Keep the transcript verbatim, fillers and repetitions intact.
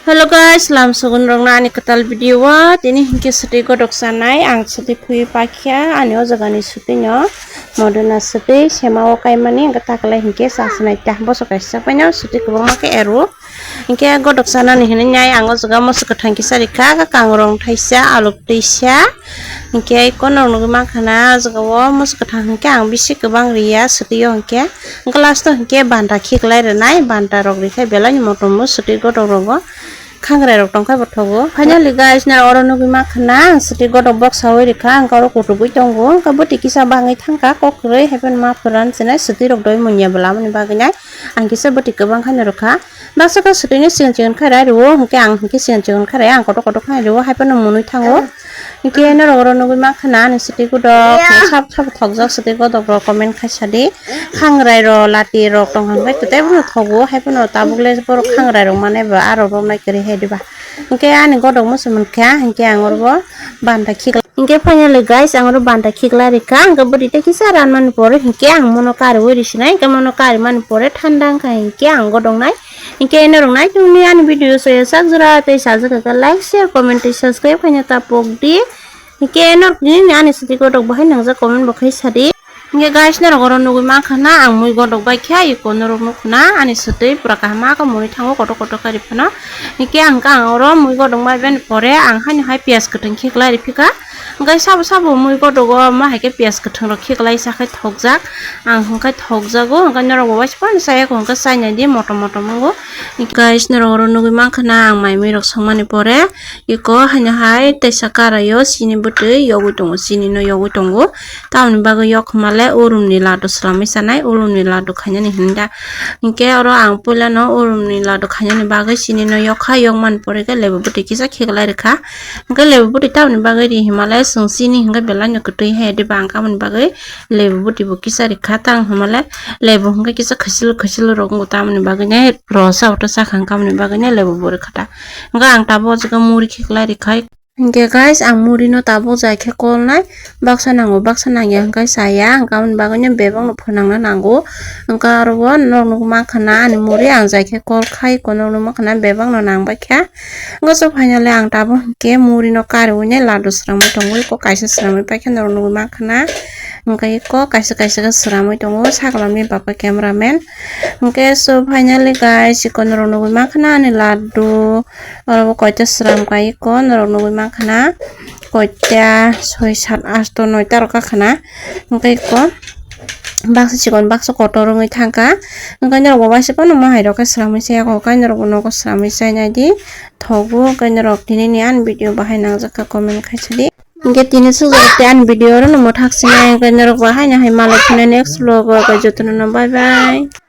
Hello guys, lam sugun rokna ani kwtal video o tini hinkhe swtwi godok chanai ang swtwi phui pakya ani o jagani swtwi no moduna swtwi sema o kaimani hwnkhe taklai hinkhe cha sanai ta bosok kaisa paino swtwi kwbangma khe ero hinkhe godok chanani hinwi nai ang o jaga moso kwthang kisa rikha kangrong thaisa aluk twisa. Hinkhe eko norok nugwi mankha na, o jaga o musu kwthang hinkhe ang bisi kwbang riya swtwi o hinkhe glass no hinkhe banta khiklai rwnai, banta rok rikhe belai ni motom o swtwi godok rogo khangrai rok tongkha bo thogo. Finally guys, na oro nugwi mankha na, ang swtwi godok boksa oi rikha, ang oro kutugwi tongo, ang bwtwi kisa bangwi thangkha kok kwrwi, haiphano ma phuran chinai swtwi rok doi munya bwlamani bagwi nai ang kisa bwtwi kwbang khaino rwkha. Baksa khe swtwini sigon sigon khe rai rwo, hinkhe ang hinkhe sigon sigon khe rai, ang kotor kotor khe rai rwo, haiphano mwnwi thango. Hinkhe norok oro nugwi mankha na ani swtwi godok, sabo sabo thokjak swtwi godok rok comment khai sadi. Khangrai rok, lati rok tongkha hinkhe kwtaibono thogo, haiphano tabuk le borok khangrai rok manai ba aro romnai kwrwi hai diba. Hinkhe ani godok muchung mankha, hinkhe ang oro banta khiklai. Hinkhe finally guys, ang oro banta khiklai rikha, hinkhe bwtwi tei kisa ranmani pore hinkhe ang mono kariwi risinai, hinkhe mono karimani pore thanda wngkha hinkhe ang godoknai. Hinkhe norok naitukni ani video soya sak jora tei sajak kha like, share, comment tei subscribe khaina tapok di. Hinkhe norok nini ani swtwi godok bahai nangjak comment bo khai sadi. Hinkhe guys, norok oro nugwi mankha na ang mui godok bai kha iko norok nukho na ani swtwi pura kaham ma khe mwnwi thango kotor kotor khe ri phano. Hinkhe ang khe ang oro mui godok bai bani pore ang haino hai piyaj kwthwng khiklai ri phikha. Hinkhe sabo sabo mui godok o ma hai khe piyaj kwthwng rok khiklai sa khe thokjak. Ang hinkhe thokjago, hinkhe norok bo waisa phano chaya kho hinkhe chainai di motom motom wngo. Guys, norok oro nugwi mankha na ang mai mui rok songmani pore iko haino hai teisa karai o chini bwtwi yogwi tongo, chini no yogwi tongo. Tamoni bagwi yok hwnba le urumni ladu swlamwi chanai, urumni ladu khainani hinda. Hinkhe oro ang puilano urumni ladu khainani bagwi chini no yok kha, yokmani pore khe lebu bwtwi kisa khiklai rwkha. Hinkhe lebu bwtwi tamoni bagwi ri hwnba le chwng chini hinkhe belai no kwtwi hai diba ang tamoni bagwi lebu bwtwi bo kisa rikha. Tang hwnba le lebu hinkhe kisa khachil khachil rok wngo, tamoni bagwi ne rosa auto chakha, hinkhe tamoni bagwi ne lebu bo rikha ta. Hinkhe ang tabuk o jaga muri khiklai rikha. Hinkhe guys, ang muri no tabuk jai khe kol nai, baksa nango, baksa nangya hinkhe chaya, hinkhe tamoni bagwi no bebak no phunang na nango. Hinkhe aro bo norok nugwi mankha na ani muri ang jai khe kol khai, iko norok nugwi mankha na bebak no nang bai kha. Hinkhe so finally ang tabuk hinkhe muri no kariwi nai ladu swrangwi tongo, iko kaisa swrangwi paikha norok nugwi mankha na. Hinkhe iko kaisa kaisa khe swrangwi tongo, saklamni baba cameraman. Hinkhe so finally guys, iko norok nugwi mankha na ani ladu. Oro bo koita sram kai iko norok nugwi mankha na, koita soi sat asto noita rok kakha na. Hinkhe iko baksa chikon baksa kotor wngwi thangkha. Hinkhe norok bo waisa phano mohai rok khe sramwi chaya kho, hinkhe norok bo nogo sramwi chainai di. Thogo hinkhe norok tini ni ani video bahai nangjakha comment khai sadi. Hinkhe tini sujak tei ani video oro no mwthak sinai, hinkhe norok bo haino hai malai phino next vlog o, hinkhe jotono no bye bye.